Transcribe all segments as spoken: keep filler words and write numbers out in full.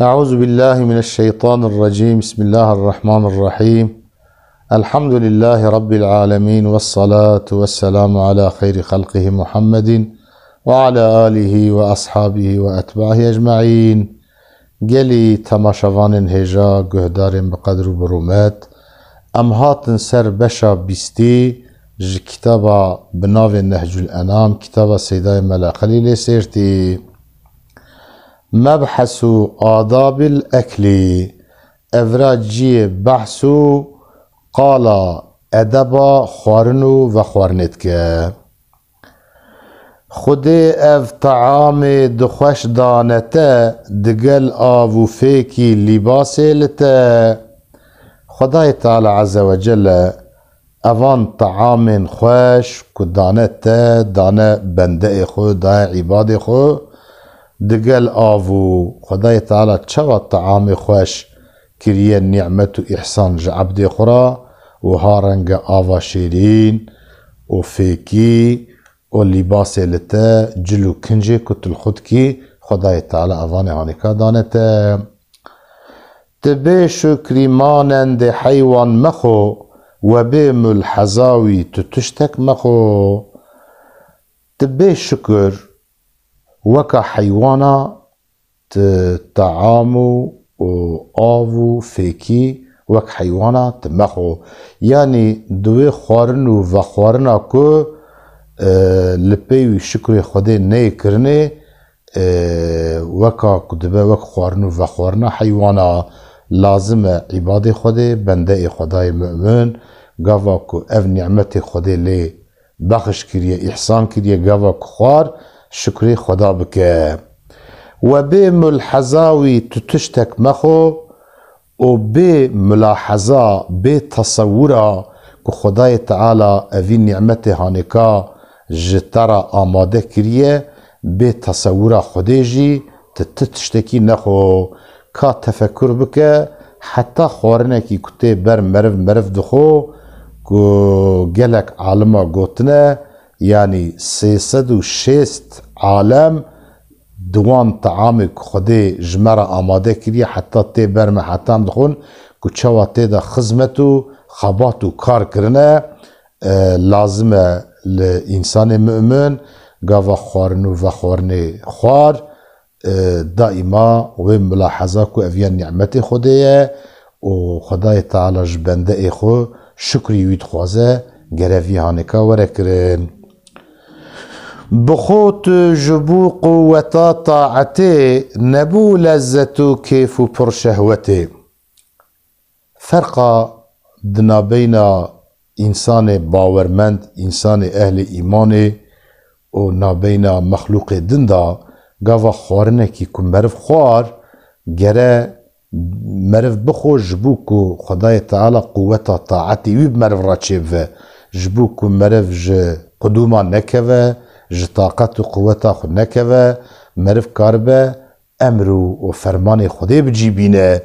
أعوذ بالله من الشيطان الرجيم. بسم الله الرحمن الرحيم. الحمد لله رب العالمين، والصلاة والسلام على خير خلقه محمد وعلى آله وأصحابه وأتباعه أجمعين. Gelî temaşevanên hêja, guhdarên bi qedr û bi rûmet, em hatin ser beşa bîstî ji kitaba bi navê Nehcul Enam, kitaba Seydayê Mela Xelîlê Sêrtî. Mebhesu adabil eklî, evra ciyê behs û qala edeba xwarin û vexwarinê dike. Xwedê ev teamê di xweş dane te, digel av û fêkî lîbasê li te. Xwedayê Teala Azze ve Celle evan teamên xweş ku dane te, dane bendeyê xwe, daye îbadê xwe, digel av û Xwedayê Teala çawa teamê xweş kiriye nîmet û îhsan ji ebdê xwe re, wiha renge ava şêrîn û fêkî û lîbasê li te, cil û kincê ku tu li xwe dikî, Xwedayê Teala evanê hanîka dane te. Ti bê şukrî manendê heywan mexwe, we bê mulheza wî tu tiştek mexwe. Ti bê şukir weka heywana, ti team û, û av û fêkî wek heywana ti mexwe. Yanî di wê xwarin û vexwarina ku, e, li pey wî şukrê Xwedê neyê kirinê, e, weka ku dibe wek xwarin û vexwarina heywana, lazim e îbadê Xwedê, bendeyê Xwedayê mu'min, gava ku ev nîmetê Xwedê lê bexiş kiriye, îhsan kiriye, gava ku xwar, şukrê Xweda bike. We bê mulheza wî tu tiştek mexwe û bê mulaheza, bê tesewura ku Xwedayê Teala evî nîmetê hanêka ji te re amade kiriye, bê tesewura Xwedê jî tu, tu tiştekî nexwe. Ka tefekur bike, heta xwarinekî ku tê ber meriv, meriv dixwe, ku gelek alima gotine, yanî sê sed û şêst alem di wan teamê ku Xwedê ji me re amade kiriye, heta tê ber me, heta em dixwin ku çawa tê de xizmet û xebat û kar kirine, e, lazim e li însanê mu'min gava xwarin û vexwarinê xwar, e, daîma wê milaheza ku ev ya nîmetê Xwedê ye û Xwedayê Teala ji bendeyê xwe şukrî wî dixwaze, gere vî hanêka were kirin. Bi xwe tu ji bo quweta taetê nebû lezzet û kêf û pir şehwetê. Ferqa di nabeyna însanê bawermend, însanê ehlê îmanê û nabeyna mexlûqê din de, gava xwarinekî ku meriv xwar, gere meriv bixwe ji bo ku Xwedayê Teala quweta taetê wî bi meriv re çêbive, ji bo ku meriv ji qudûma nekeve, ji taqet û quweta xwe nekeve, meriv karibe emr û, û fermanê Xwedê bi cî bîne.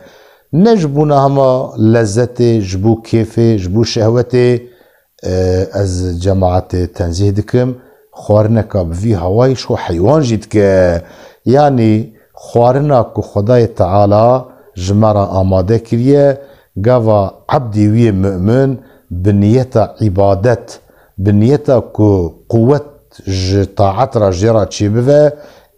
Ne ji bona hema lezzetê, ji bo kêfê, ji bo şehwetê, e, ez cemaetê tenzîh dikim, xwarineka bi vî hawayî ji xwe heywan jî dike. Yanî xwarina ku Xwedayê Teala ji me re amade kiriye, gava ebdê wî yê mu'min bi niyeta îbadet, bi niyeta ku quwet ji taet re jê re çêbive,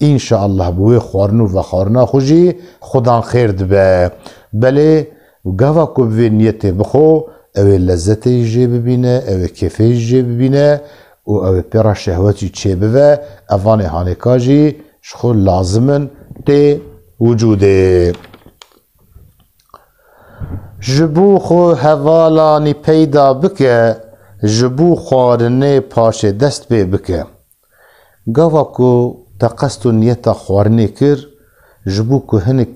înşeallah bi wê xwarin û vexwarina xwe jî Xudan xêr dibe. Belê gava ku bi vê niyetê bixwe, ew ê lezzetê jî jê bibîne, ew ê kêfê jî jê bibîne û ew ê pê re şehwet jî çêbive, evanê hanêka jî ji xwe lazim in tê wicûdê. Ji bo xwe hevalanî peyda bike, ji bo xwarinê paşê dest pê bike. Gava ku te qest û niyeta xwarinê kir, ji bo ku hinek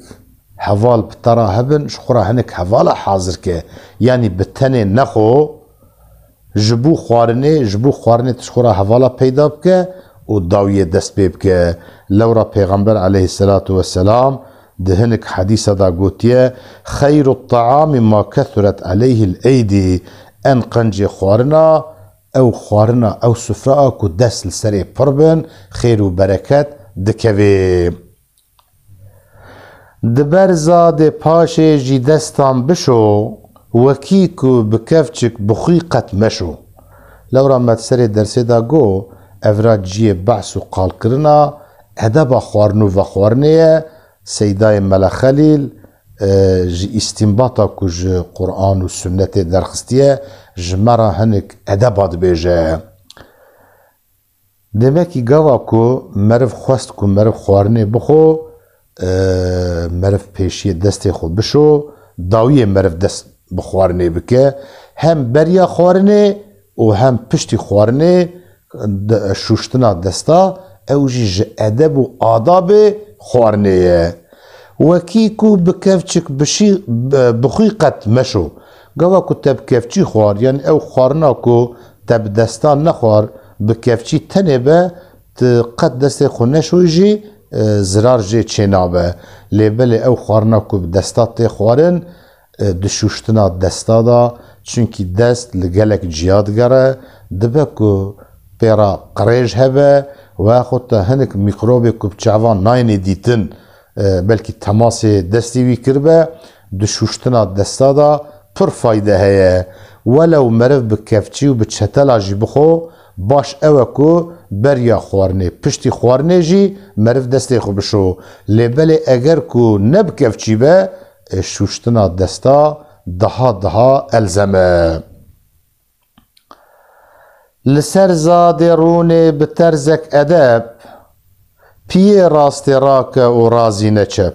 heval bi te re hebin, ji xwe re hinek hevala hazir ke. Yanî bi tenê nexwe, ji bo xwarinê, ji bo xwarinê tu ji xwe re hevala peyda bike û dawiyê dest pê bike. Lewra Pêxember aleyhisselatu vesselam di hinek hedîsa de gotiye, "Xeyru taami ma kethuret aleyhil eydî." En qencê xwarina, ew xwarina, ew sufra a ku dest li serê pir bin, xêr û bereket dikevê. Di berza dê paşê jî destan bişo, wekî ku bi kevçik bi xwî qet meşo. Lewra me di serê dersê de got, evra ciyê behs û qalkirina edeba xwarin û vexwarinê ye. Seydayê Mele Xelîl, e, ji îstînbata ku ji Quran û Sunnetê derxistiye, ji me re hinik edeba dibêje. Demekî gava ku meriv xwest ku meriv xwarinê bixwe, e, meriv pêşiyê destê xwe bişo, dawiyê meriv dest bi xwarinê bike, hem beriya xwarinê û hem piştî xwarinê de-, şûştina desta, ew jî ji edeb û adabê xwarinê ye. Wekî ku bi kevçik bişî, bi, bi xwî qet meşo. Gava ku te bi kevçî xwar, yanî ew xwarina ku te bi destan nexwar, bi kevçî tenê be, tu qet destê xwe neşoyî jî, e, zirar jê çênabe. Lê belê ew xwarina ku bi desta tê xwarin, e, di şûştina desta de, çunkî dest li gelek ciya digere, dibe ku pê re qirêj hebe, weya xwe te hinik mîkrobê ku bi çavan nayênê dîtin, e, belkî temasê destê wî kiribe, di şûştina desta de pir fayde heye. Welew meriv bi kevçî û bi çetela jî bixwe, baş ew e ku beriya xwarinê, piştî xwarinê jî meriv destê xwe bişo. Lê belê eger ku ne bi kevçî be, e, şûştina desta daha daha elzem e. Li ser zadê rûnê bi terzek edeb, piyê rastê rake û razî ne çep.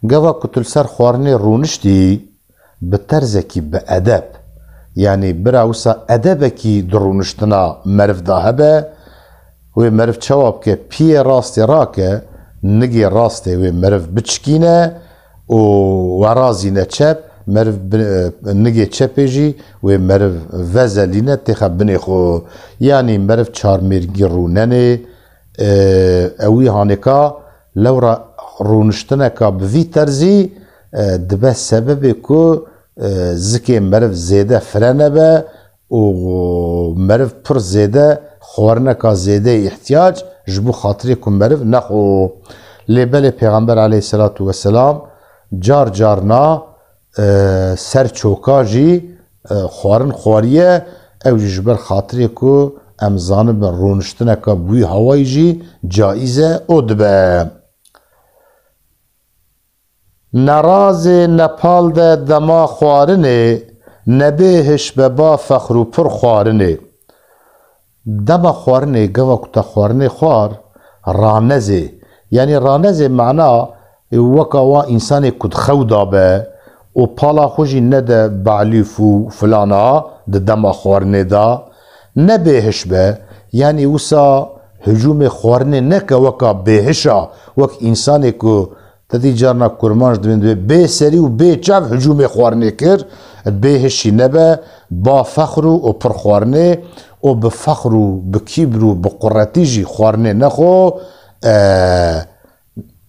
Gava ku tu li ser xwarinê rûniştî, bi terzekî bi edeb, yanî bira wisa edebekî di rûniştina meriv de hebe, wê meriv çawa bike? Piyê rastê rake, nigê rastê wê meriv biçikîne û werazîne çep, meriv bi-, nigê çepê jî wê meriv vezelîne têxe binê xwe. Yanî meriv çarmêrgî rûnenê, e, ewî hanêka lewra rûniştineka bi vî terzî, e, dibe sebebê ku, e, zikê meriv zêde fire nebe û meriv pir zêde xwarineka zêde yê îhtiyac ji bo xatirê ku meriv nexwe. Lê belê Pêxember aleyhisselatu vesselam car carna, e, ser çoka jî, e, xwarin xwariye, ew jî ji ber xatirê ku em zanibin rûniştineka bi wî hawayî jî caiz e û dibe. Ne razê ne pal de dema xwarinê, ne bê hiş be ba fexr û pir xwarinê. Dema xwarinê, gava ku te xwarinê xwar, ranezê. Yanî ranezê mana, e, weka wa însanê ku di xew de be û pala xwe jî nede balîf û filana di dema xwarinê de, ne bêhiş be. Yanî wisa hicûmê xwarinê neke weka bêhişa, wek însanê ku Te dî carna kurmanc dibên dibê bê serî û bê çav hicûmê xwarinê kir, bê hişî nebe, ba fexr û, û pir xwarinê û bi fexr û bi kîbr û bi quretî jî xwarinê nexwe, e,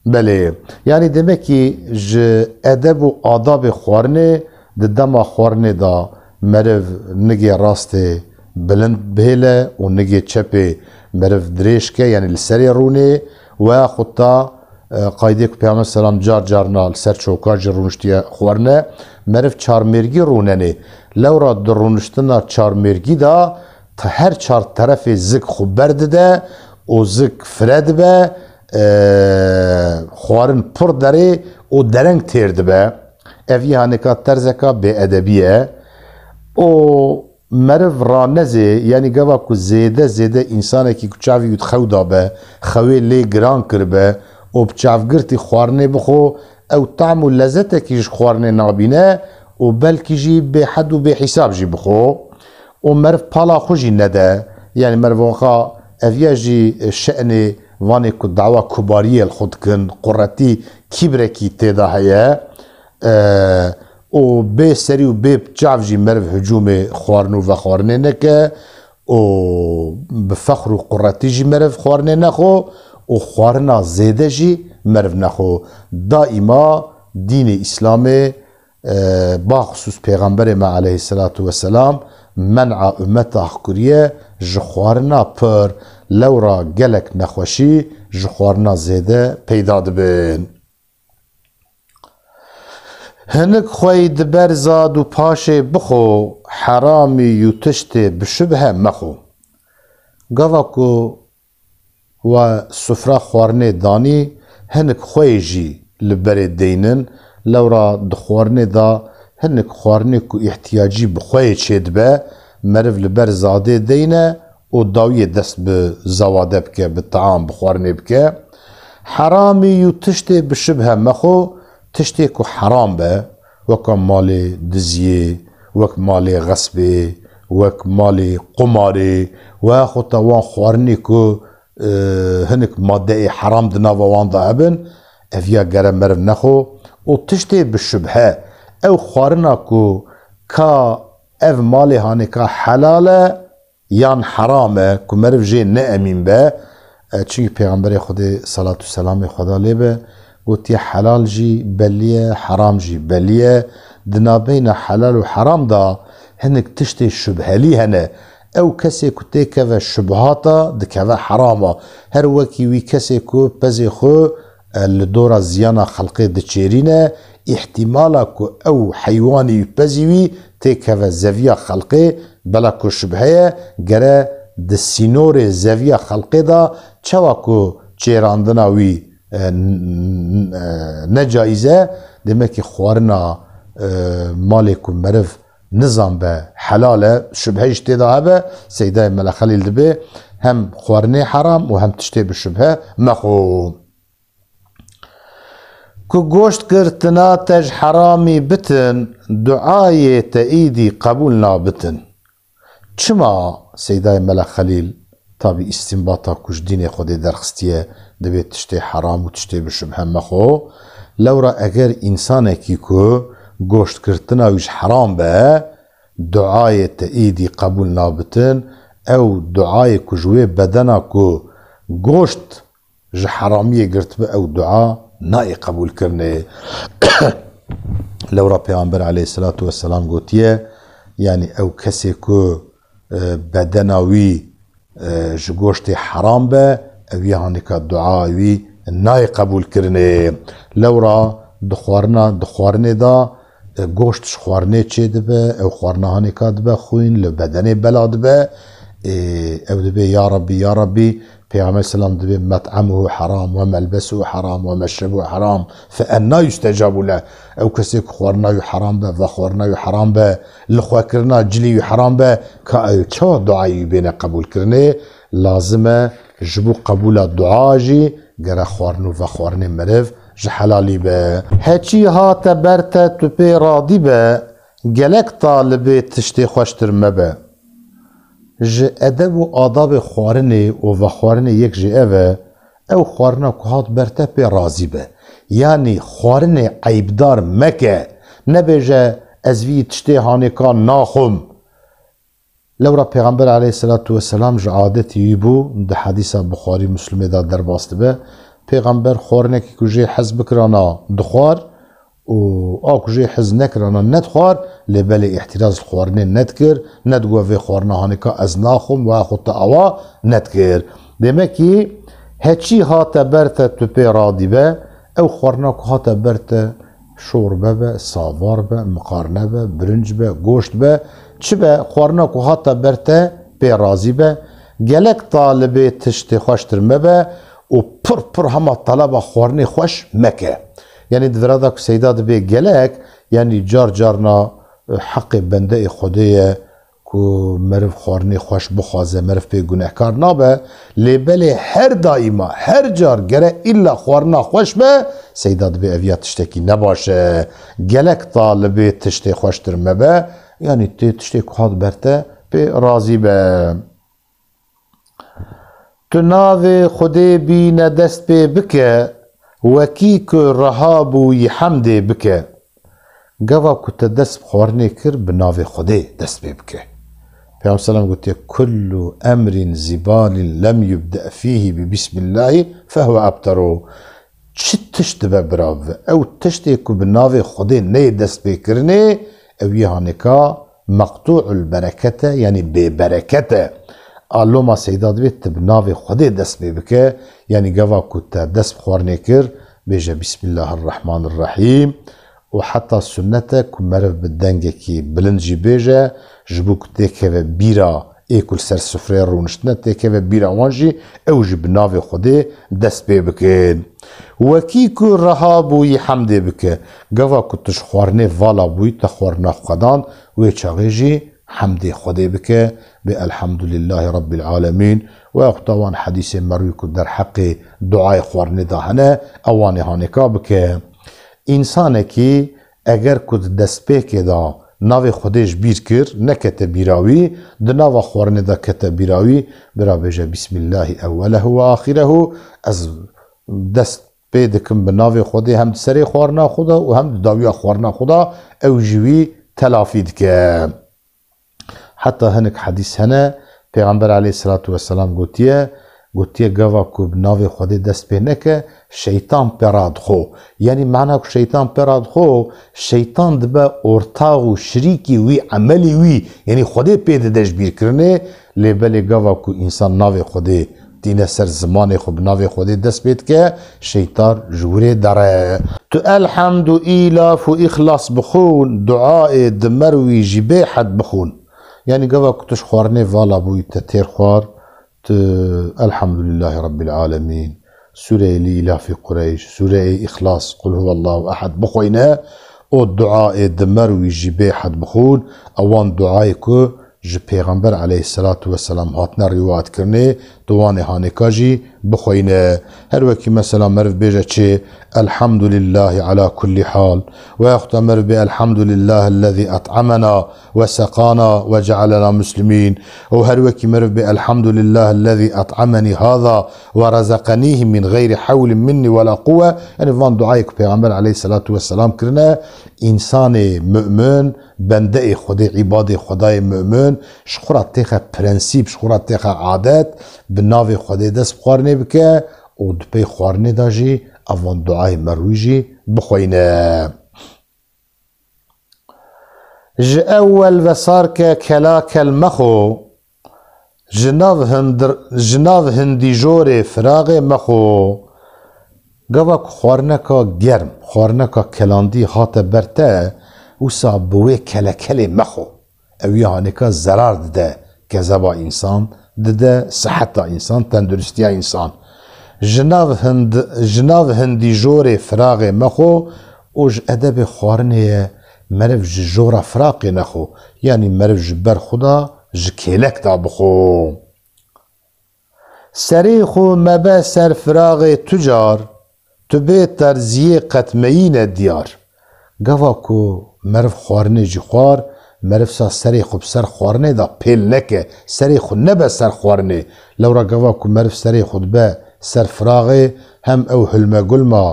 belê. Yanî demekî ji edeb û adabê xwarinê di dema xwarinê de meriv nigê rastê bilind bihêle û nigê çepê meriv dirêj ke, yanî li serê rûnê, weya xwe ta, e, qaydê ku Peyxember selam car carna li ser çoka jî rûniştiye xwarine, meriv çarmêrgî rûnenê. Lewra di rûniştina çarmêrgî de te her çar terefê zik xwe berdide û zik fire dibe, e, xwarin pir derê û dereng têr dibe. Ev yî hanêka terzeka bêedebî ye. Û meriv ranezê, yanî gava ku zêde zêde însanekî ku çavî wî di xew da be, xewê lê giran kiribe û bi çavgirtî xwarinê bixwe, ew tam û lezetekî ji xwarinê nabîne û belkî jî bêhed û bêhîsab jî bixwe û meriv pala xwe jî nede. Yanî meriv waxa ev ya jî şenê vanê ku dawa kubariyê li xwe dikin, quretî kîbrekî tê de heye. E, û bê serî û bê çav jî meriv hicûmê xwarin û vexwarinê neke û bi fexr û quretî jî meriv xwarinê nexwe û xwarina zêde jî meriv nexwe. Daîma dînê Îslamê, e, baxusûs Pêxemberê me aleyhisselatu vesselam men'a ummeta xwe kiriye ji xwarina pir, lewra gelek nexweşî ji xwarina zêde peyda dibin. Hinik xwey di ber zad û paşê bixo, heramî yû tiştê bi şibhe mexo. Gava ku we sufra xwarinê danî, hinik xweyê jî li berê deynin, lewra di xwarinê de hinik xwarinê ku îhtiyacî bi xweyê çêdibe, meriv li ber zadê deyne û dawiyê dest bi zewade bike, bi team, bi xwarinê bike. Heramî yû tiştê bi şibhe mexo, tiştê ku heram be, weka malê diziyê, wek malê xesbê, wek malê qumarê, we xweta wan xwarinê ku, e, hinik maddeyê heram di nava wan de hebin, ev ya gere meriv nexo. Û tiştê bi şubhe, ew xwarina ku ka ev malê hanêka helal e, yan heram e, ku meriv jê ne emîn be. E, çunkî Pêxemberê Xwedê, selat û selamê Xweda lê be, gotiye, helal jî belî ye, heram jî belî ye. Di navbeyna helal û heram de hinik tiştê şubhelî hene. Ew kesê ku têkeve şubhata, dikeve herama. Her wekî wî kesê ku pezê xwe, e, li dora ziyana xelqê diçêrîne, îhtîmala ku ew heywanî wî pezî wî têkeve zeviya xelqê, bela ku şibhe ye, gere di sînorê zeviya xelqê de çawa ku çêrandina wî, e, n-, n-, e, ne caiz e, demek ki xwarina, e, malê ku meriv nizan be helal e, şibhe jî tê de hebe, Seydayê Mele Xelîl dibê hem xwarinê heram û hem tiştê bi şibhe mexo. Ku goşt girtina te ji heramî bitin, duayê te îdî qebûl nabitin. Çima Seydayê Mele Xelîl, tabî îstînbata ku ji dînê Xwedê derxistiye, dibê tiştê heram û tiştê bi şubhe mexo? Lewra eger însanekî ku goşt girtina wî ji heram be, duayê te îdî qebûl nabitin, ew duayê ku ji wê bedena ku goşt ji heramiyê girtibe, ew dua nayê qebûlkirinê. Lewra Pêxember aleyhisselatu vesselam gotiye, yanî ew kesê ku, e, bedena wî, e, ji goştê heram be, ew ya hanêka dua wî nayê qebûlkirinê. Lewra di xwarina, di xwarinê de, e, goşt ji xwarinê çêdibe, ew xwarina hanêka dibe xwîn, li bedenê bela dibe. E, ew dibê, ya Rabbî, ya Rabbî, Pêxember selam dibê, met'emuhu heram, we melbesuhu heram, we meşrebuhu heram, fe enna yustecabu leh. Ew kesê ku xwarina wî heram be, vexwarina wî heram be, lixwekirina cilî wî heram be, ka ew çawa duayê wî bêne qebûlkirinê? Lazim e ji bo qebûla dua jî gere xwarin û vexwarinê meriv ji helalî be. Heçî hate ber te tu pê radî be, gelek talibê tiştê xweştir mebe. Ji edeb û adabê xwarinê û vexwarinê yek jî ev e, ew xwarina ku hat ber te pê razî be. Yanî xwarinê eyibdar meke, nebêje, ez vî tiştê hanêka naxwim. Lewra Pêxember aleyhisselatu vesselam ji adetî wî bû, di hedîsa Buxarî Muslimê de derbas dibe. Pêxember xwarinekî ku jê hez bikirana dixwar û a ku jê hez nekirana nedixwar, lê belê îhtiraz li xwarinê nedikir, nedigot vê xwarina hanêka ez naxwim, we xwe te awa nedikir. Demek ki heçî hate ber te tu pê radî be, ew xwarina ku hate ber te, şorbe be, savar be, miqarne be, birinc be, goşt be, çi be, xwarina ku hate ber te pê razî be. Gelek talibê tiştê xweştir mebe û pir pir hema taleba xwarinê xweş meke. Yanî di vira de ku Seyda dibê gelek, yanî car carna, e, heqê bendeyê Xwedê ye, ku meriv xwarinê xweş bixwaze, meriv pê gunehkar nabe, lê belê her daîma, her car gere îlla xwarina xweş be, Seyda dibê ev ya tiştekî nebaş e. Gelek talibê tiştê xweştir mebe, yanî tê tiştê ku hat ber te pê razî be. Tu navê Xwedê bîne dest pê bike, wekî ku reha bû yî hemdê bike. Gava ku te dest bi xwarinê kir, bi navê Xwedê dest pê bike. Peyxember selam gotiye, "Kullu emrin zibalin lem yubde fîhî bi bismillahî fehuve ebteru." Çi tişt dibe birav ve? Ew tiştê ku bi navê Xwedê neyê dest pê kirinê, ew yê hanêka meqtû'ul bereket e, yanî bêbereket e. A loma Seyda dibê tu bi navê Xwedê dest pê bike, yanî gava ku te dest bi xwarinê kir, bêje Bismillahirrahmanirrahîm. û heta sunnet e ku meriv bi dengekî bilind jî bêje, ji bo ku têkeve bîra ê ku li ser sufreyê rûniştine, têkeve bîra wan jî, ew jî bi navê Xwedê dest pê bikin. Wekî ku reha bûyî hemdê bike. Gava ku tu ji xwarinê vala bûyî, te xwarina xwe dan, wê çaxê jî hemdê Xwedê bike, bê Elhamdulillahî Rabbil Alemîn. Wexta wan hedîsê merwî ku derheqê duayê xwarinê de hene, ewanê hanêka bike. Însanekî eger ku di destpêkê de navê Xwedê ji bîr kir, nekete bîra wî, di nava xwarinê de kete bîra wî, bira bêje, Bismillahî ewwelehu ve axirehu, ez dest pê dikim bi navê Xwedê, hem di serê xwarina xwe de û hem di dawiya xwarina xwe de, ew jî wî telafî dike. Heta hinek hedîs hene, Pêxember aleyhisselatu vesselam gotiye, gotiye, gava ku bi navê Xwedê dest pê neke, şeytan pê radixo. Yanî mana ku şeytan pê radixo, şeytan dibe ortax û şirîkî wî, emelî wî, yanî Xwedê pê dide ji bîrkirinê, lê belê gava ku însan navê Xwedê tîne ser zimanê xwe, bi navê Xwedê dest pê dike, şeytan ji wirê dere. Tu elhamd û îlaf û îxlas bixwin, duayê di merwî jî bê hed bixwin. Yanî gava ku tu ji xwarinê vala bûyî, te têr xwar, tu Elhamdulillahî Rabbil Alemîn, Sûreyê Li Îlafî Qureyş, Sûreyê Îxlas, Qul Huwallahu Ehad bixweyne, û duayê di merwî jî bê hed bixwin, ewan duayê ku ji Pêxember aleyhisselatu vesselam hatine rîwayetkirinê, tu wanê hanêka jî bixweyne. Her wekî mesela meriv bêje çi, Elhamdulillahî ala kullî hal. Wexta meriv bê Elhamdulillahillezî et'amena ve seqana ve cealena muslimîn. Û her wekî meriv bê Elhamdulillahillezî et'amenî haza ve rezeqenîhi min geyri hewlin minnî ve la quwwe. Yanî van duayê ku Pêxember aleyhisselatu vesselam kirine, însanê mu'min, bendeyê Xwedê, îbadê Xwedayê mu'min, ji xwe re têxe prensîp, ji xwe re têxe adet, bi navê Xwedê dest bi xwarinê bike û di pey xwarinê de jî evan duayê merwî jî bixweyne. Ji ewwel vesarke kelakel mexo, ji nav hindir-, ji nav hindîjorê firaxê mexo. Gava ku xwarineka germ, xwarineka kelandî hate ber te, wisa bi wê kelekelê mexo. Ew ya hanêka zerar dide kezeba însan, dide siheta însan, tenduristiya însan. Ji nav hind-, ji nav hindîjorê firaxê mexo û ji edebê xwarinê ye, meriv ji jora firaqê nexo, yanî meriv ji ber xwe de ji kêlek de bixwe. Serê xwe mebe ser firaxê tu car, tu bê terziyê qet meyîne diyar. Gava ku meriv xwarinê jî xwar, meriv sa serê xwe bi ser xwarinê de pêl neke, serê xwe nebe ser xwarinê. Lewra gava ku meriv serê xwe dibe ser firaxê, hem ew hilmegulma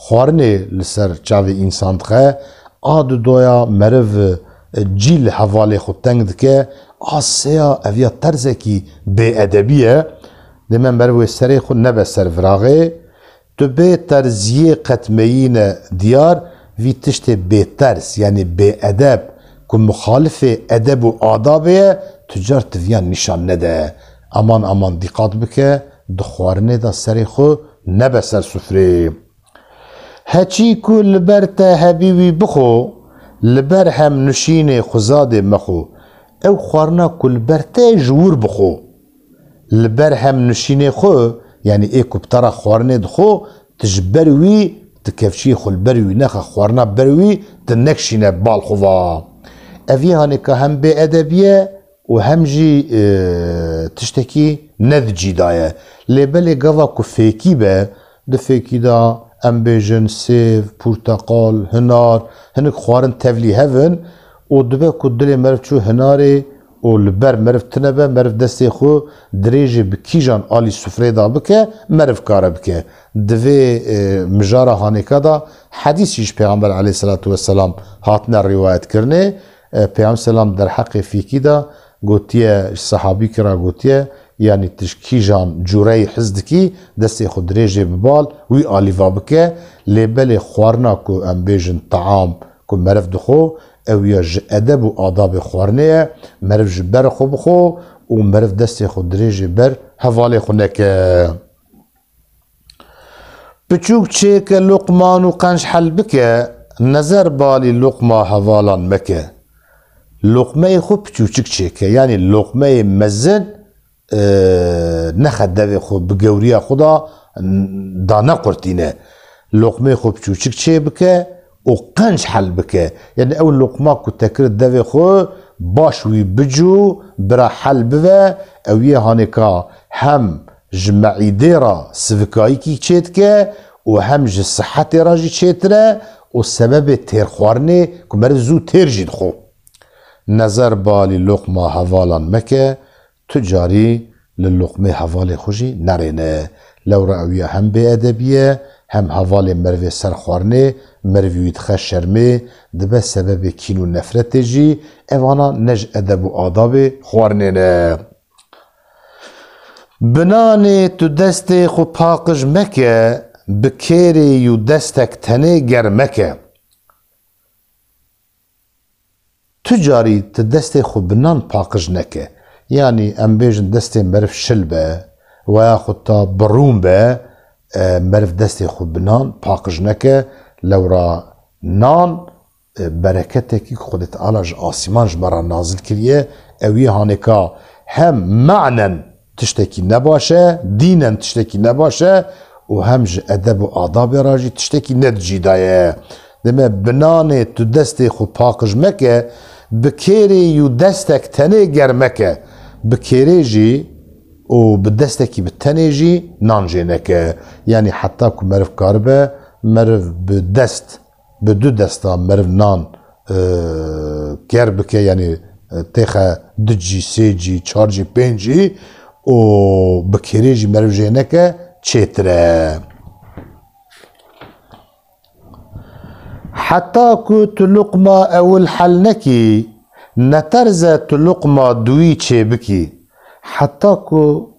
xwarinê li ser çavê însan dixe, a didoya meriv, e, cî li hevalê xwe teng dike, a seya ev ya terzekî bêedebî ye. Dê me meriv wê serê xwe nebe ser viraxê. Tu bê terziyê qet meyîne diyar, vî tiştê bêterz, yanî bêedeb, ku muxalifê edeb û adabê ye, tu car tu viyan nîşan nede. Aman aman dîqat bike, di xwarinê de serê xwe nebe ser sufrê. Heçî ku li ber te hebî wî bixwe, li ber hem nuşînê xwezadê mexwe. Ew xwarina ku li ber te ji wir bixwe. Li ber hem nuşînê xwe, yanî ê ku bi te re xwarinê dixwe, tu ji ber wî, tu kevçiyê xwe li ber wî nexe, xwarina ber wî, tu nekişîne bal xwe va. Ev yê hanêka hem bêedebî ye, û hem jî, e, tiştekî ne di cî de ye. Lê belê gava ku fêkî be, di fêkî de em bêjin sêv, porteqal, hinar, hinek xwarin tevlî hev in û dibe ku dilê meriv çû hinarê û li ber meriv tune be, meriv destê xwe dirêjê bi kîjan alî sufrê de bike, meriv kare bike. Di vê, e, mijara hanêka de hedîs jî ji Pêxember aleyhisselatu vesselam hatine rîwayetkirinê. E, Peyam selam derheqê fîkî de gotiye, ji sehabîkî re gotiye, yanî tu ji kîjan cûreyî hez dikî, destê xwe dirêjê bi bal wî alî va bike, lê belê xwarina ku em bêjin taam ku meriv dixwe, ew ya ji edeb û adabê xwarinê ye, meriv ji ber xwe bixwe û meriv destê xwe dirêjê ber hevalê xwe neke. Piçûk çêke luqman û qenc hel bike, Nezer balî loqma hevalan meke. Loqmeyê xwe piçûçik çêke. Yanî loqmeyê mezin, e, nexe devê xwe, bi gewriya xwe da, da nequrtîne. Loqmeyê xwe piçûçik çê bike û qenc hel bike. Yanî ew loqma ku te kir devê xwe, baş wî bicû, bira hel bive, ew yê hanêka hem ji meîdê re sivikayîkî çêdike û hem ji sihetê re jî çêtir e û sebebê têrxwarinê ku meriv zû têr jî dixwe. Nezer balî loqma hevalan meke, tu carî li loqmê hevalê xwe jî nerêne. Lewra ew ya hem bêedebî ye, hem hevalê merivê ser xwarinê, meriv wî dixe şermê, dibe sebebê kîn û nefretê jî, evana ne ji edeb û adabê xwarinê ne. Bi nanê tu destê xwe paqij meke, bi kêrê yû destek tenê germ meke. Tu carî tu destê xwe bi nan paqij neke. Yanî em bêjin destê meriv şil be, weya xwe ta birûn be, e, meriv destê xwe bi nan paqij neke. Lewra nan, e, bereketekî ku Xwedê Teala ji asîman ji me re nazil kiriye, ew yê hanêka hem ma'nen tiştekî nebaş e, dînen tiştekî nebaş e û hem ji edeb û adabê re jî tiştekî ne di cî de ye. Deme bi nanê tu destê xwe paqij meke, bi kêrê yû destek tenê germ meke. Bi kêrê jî û bi destekî bi tenê jî nan jê neke. Yanî heta ku meriv karibe, meriv bi dest, bi du desta meriv nan, e, ker bike, yanî, e, têxe du cî, sê cî, çar cî, pênc cî û bi kêrê jî meriv jê neke, çêtir e. Heta ku tu luqma ewil hel nekî, neterze tu luqma duyî çêbikî. Heta ku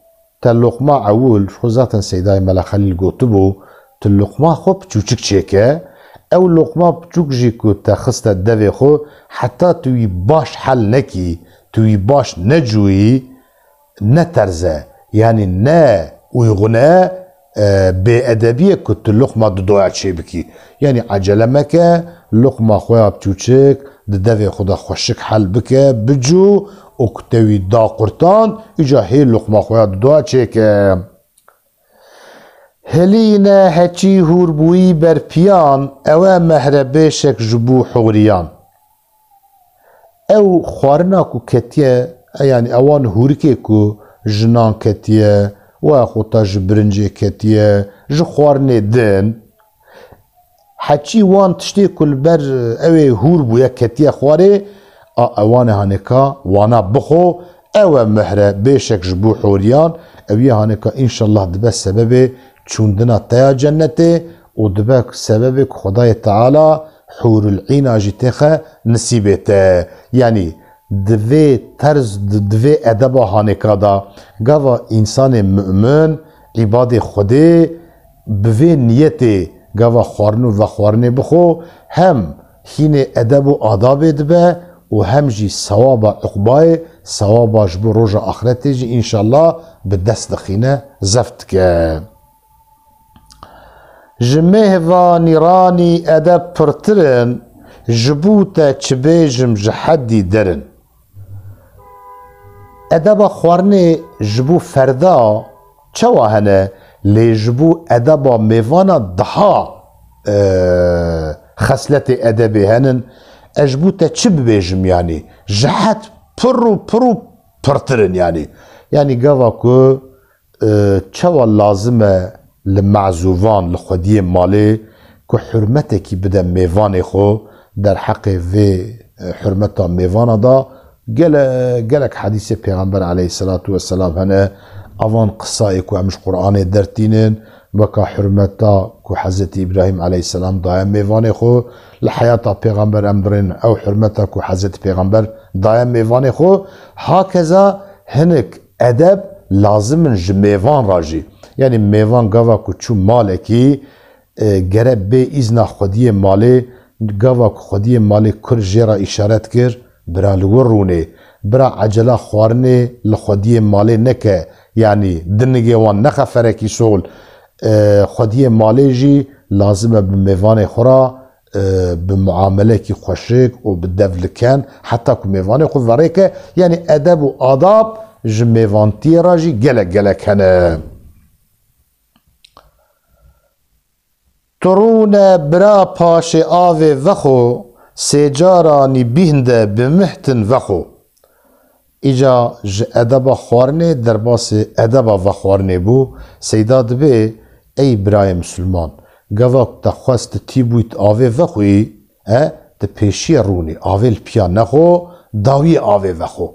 te loqma ewil, ji xwe zaten Seydayê Mela Xelîl gotibû, tu loqma xwe piçûçik çêke, ew loqma piçûk jî ku te xiste devê xwe, heta tu wî baş hel nekî, tu wî baş necûyî, ne terz e, yanî ne uygun e, e, bêedebî ye ku tu loqma dudoya çêbikî. Yanî ecele meke, loqma xwe ya piçûçik di devê xwe de xweşik hel bike, bicû û ku te wî da qurtan, îca hê loqma xwe ya dudoya çêke. Hilîne heçî hûrbûyî ber piyan, ew e mehre bêşek ji bo hûriyan. Ew xwarina ku ketiye, e, yanî ewan hûrikê ku ji nan ketiye, weya xwe ta ji birincê ketiye, ji xwarinê din, heçî wan tiştê ku li ber ew ê hûr bûye ketiye xwarê, a ewanê hanêka wana bixwe, ew e mehre bêşek ji bo hûriyan, ew yê hanêka înşallah dibe sebebê çûndina te ya cennetê û dibe sebebê ku Xwedayê Teala hûrul îna jî têxe nisîbê te. Yanî di vê terz, di, di vê edeba hanêka de gava însanê mu'min, îbadê Xwedê bi vê niyetê gava xwarin û vexwarinê bixwe, hem hînê edeb û adabê dibe û hem jî sewaba uqbayê, sewaba ji bo roja axretê jî înşallah bi dest dixîne, zeft dike. Ji mêhva nîranî edeb pirtir in, ji bo te çi bêjim ji heddî der in. Edeba xwarinê ji bo ferda çawa hene, lê ji bo edeba mêvana daha, e, xesletê edebê henin. Ez ji bo te çi bibêjim, yanî ji hed pir û pir û pirtir in, yanî. Yanî gava ku e, çawa lazim e li mezûvan, li xwediyê malê ku hurmetekî bide mêvanê xwe, derheqê vê, e, hurmeta mêvana da gele-, gelek hedîsê Pêxember aleyhisselatu vesselam hene. Avan qisayê ku em ji Qur'anê dertînin, weka hurmeta ku Hezretî Îbrahîm aleyhisselam daye mêvanê xwe, li heyata Pêxember em dirên ew hurmeta ku Hezretî Pêxember daye mêvanê xwe, hakeza hinek edeb lazim in ji mêvan re jî. Yanî mêvan gava ku çû malekî, e, gere bê îzna xwediyê malê, gava ku xwediyê malê kur jê re îşaret kir, bira li wir rûnê. Bira ecela xwarinê li xwediyê malê neke, yanî di nigê wan nexe ferekî sol. E, xwediyê malê jî lazim e bi mêvanê xwe re e, bi muamelekî xweşik û bi devliken, heta ku mêvanê xwe verêke, yanî edeb û adab ji mêvantiyê re jî gelek gelek hene. Tu rûne bira paşê avê vexo, sê caranî bîhn de bi mihtin vexo. Îca ji edeba xwarinê derbasê edeba vexwarinê bû. Seyda dibê, ey birayê misilman, gava ku te xwest tî bûyt avê vexwî, e, di pêşiyê rûnî avê li piya nexo, dawiyê avê vexo.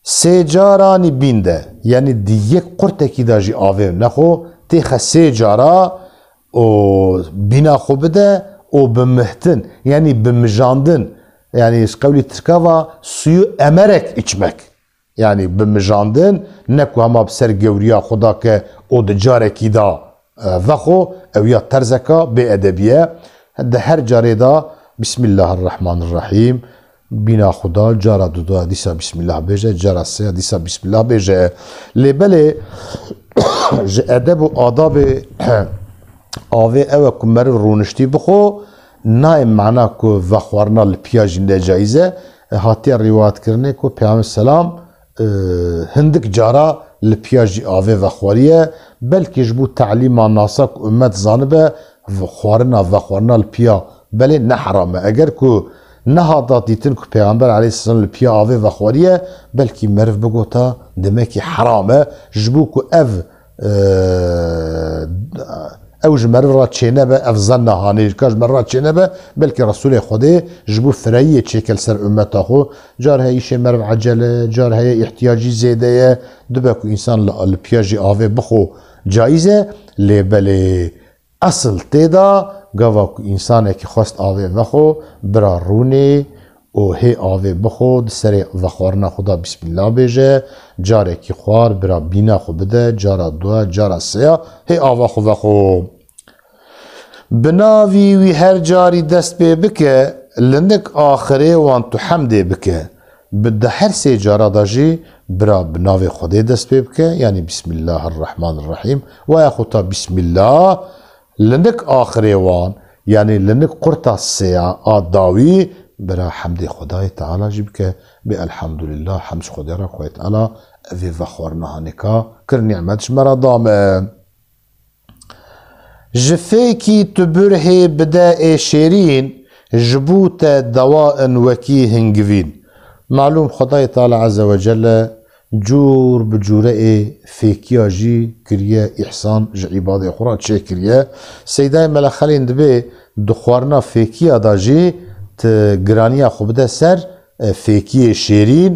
Sê caranî bîn de, yanî di yek qurtekî de jî avê nexo, têxe sê cara û bîna xwe bide û bi mihtin, yanî bi mijandin, yanî ji qewlî tirka va suyu emerek içmek. Yanî bi mijandin, ne ku hema bi ser gewriya xwe da ke û di carekî de, e, vexo, ew ya terzeka bêedebî ye. Di her carê de Bismillahirrahmanirrahîm, bîna xwe da, cara duda dîsa Bismillah bêje, cara seya dîsa Bismillah bêje. Lê belê ji edeb û adabê avê ew e ku meriv rûniştî bixwe, nayê mana ku vexwarina li piya jî ne caiz e. Hatiye rîwayetkirinê ku Peyxember selam, e, hindik cara li piya jî avê vexwariye. Belkî ji bo telîma nasa ku ummet zanibe, v-, xwarina, vexwarina li piya belê ne heram e. Eger ku nehata dîtin ku Peyxember aleyhisselam li piya avê vexwariye, belkî meriv bigota demekî heram e. Ji bo ku ev, e, ew ji meriv re çênebe, ev zenna hanê ka ji meriv re çênebe, belkî Resûlê Xwedê ji bo fireyiyê çêke li ser ummeta xwe. Car heye îşê meriv ecel e, car heye îhtiyacî zêde ye, dibe ku însan li, li piya jî avê bixwe caiz e, lê belê esil tê de gava ku însanekî xwest avê vexwe, bira rûnê û hê avê bixwe, di serê vexwarina xwe de Bismillah bêje, carekî xwar, bira bîna xwe bide, cara dua, cara seya hê ava xwe vexwe. Bi navî wî her carî dest pê bike, lindik axirê wan tu hemdê bike. Bi di her sê cara de jî bira bi navê Xwedê dest pê bike, yanî Bismillahirrahmanirrahîm, waya xwe ta Bismillah, lindik axirê wan, yanî lindik qurta sêya a dawî, bira hemdê Xwedayê Teala jî bike, bê Elhamdulillah, hemd ji Xwedê re, Xwedê Teala evê vexwarina hanêka kir, nîmet ji me re da me. Ji fêkî tu burhê bide ê şêrîn, ji bo te dewa in wekî hingivîn. Malûm Xwedayê Teala Azze ve Celle cûr bi cûre ê fêkiya jî kiriye, îhsan ji îbadê xwe re çêkiriye. Seydayê Mele Xelîl dibê di xwarina fêkiya de jî tu giraniya xwe bide ser, e, fêkiyê şêrîn,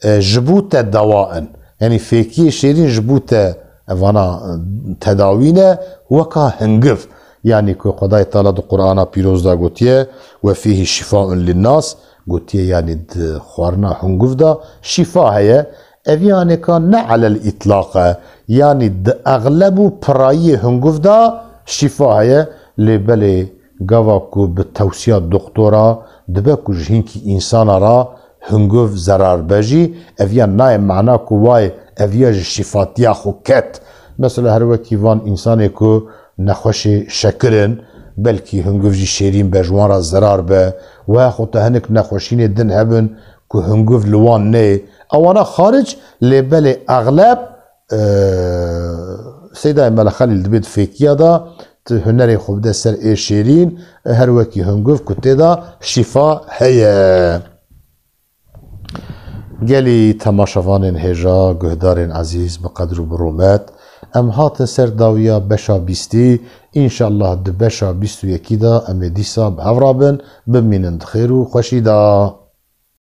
e, ji bo te dewa in. Yanî fêkiyê şêrîn ji bo te, e, vana, e, tedawî ne, weka hingiv. Yanî ku Xwedayê Teala di Qur'ana Pîroz de gotiye, "Ve fîhî şîfaun linnas", gotiye, yanî di xwarina hingiv de şîfa heye. Ev yanêka ne elel îtlaq e, yanî di exleb û pirayiyê hingiv de şîfa heye, lê belê gava ku bi tewsiya doktora dibe ku ji hinkî însana re hingiv zerar be jî, ev ya nayê mana ku wayê ev ya ji şîfatiya xwe ket. Mesela her wekî van însanê ku nexweşê şekir in, belkî hingiv jî şêrîn be, ji wan re zerar be. Waya xwe te hinek nexweşînê din hebin ku hingiv li wan neyê. Ewana xaric, lê belê exleb, e, Seydayê Mele Xelîl dibê di fêkiya de, tu hunerê xwe bide ser ê şêrîn, her wekî hingiv ku tê de şîfa heye. Gelî temaşevanên hêja, guhdarên ezîz, bi qedr û bi rûmet, em hatin ser dawiya beşa bîstî, înşallah di beşa bîst û yekî de em ê dîsa bi hev re bin, bimînin di xêr û xweşî de.